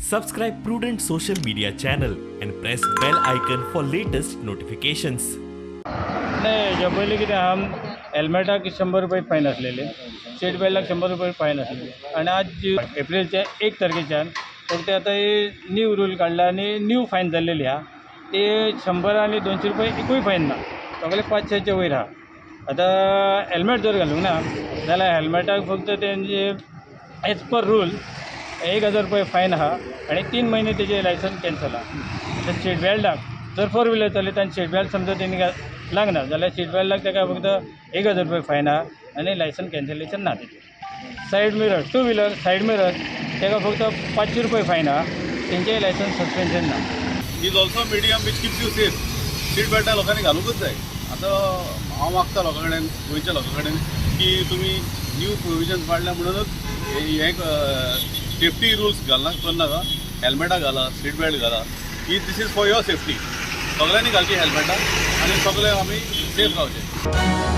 Subscribe Prudent Social Media channel and press bell icon for latest notifications. नाही, हेज्या पयलीं कितें आहा, हेल्मेटाक 100 रुपये फायन आसलेले, सीट बेल्टाक 100 रुपये फायन आसलेले आनी आज एप्रिलच्या 1 तारखेच्यान फक्त आतां न्यू रूल काडला आनी न्यू फायन जाल्लेली आहा. ते 100 आनी 200 रुपये एकूय फायन ना, सगळे 500च्या वयर आहा. आतां हेल्मेट जर घालूंक ना जाल्यार हेल्मेटाक फक्त तेंचे एज पर रूल 1000 रुपये फायन आहा आनी 3 म्हयने तेजें लायसन्स कॅन्सल आहा. आतां सीट बेल्टाक जर फोर व्हिलर चलयता आनी सीट बेल्ट समजा तेणी लागना जाल्यार सीट बेल्टाक तेका फक्त 1000 रुपये फायन आहा आनी लायसन्स कॅन्सलेशन ना तेजें. Side mirror, two wheeler side mirror तेका फक्त 500 रुपये फायन आहा, तेंचेय लायसन्स सस्पेन्शन ना. Is also medium which keeps you safe. Seat बेल्टां लोकांनी घालूंकच जाय. आतां हांव मागता लोकां कडेन, गोंयच्या लोकां कडेन की तुमी न्यू प्रोविजन्स वाडल्या म्हणूनच हे सेफ्टी रुल्स घालना करनाका. हेल्मेटां घाला, सीट बेल्ट घाला ही this is for your safety. सगळ्यांनी घालची हेल्मेटां आनी सगळे आमी सेफ रावचे.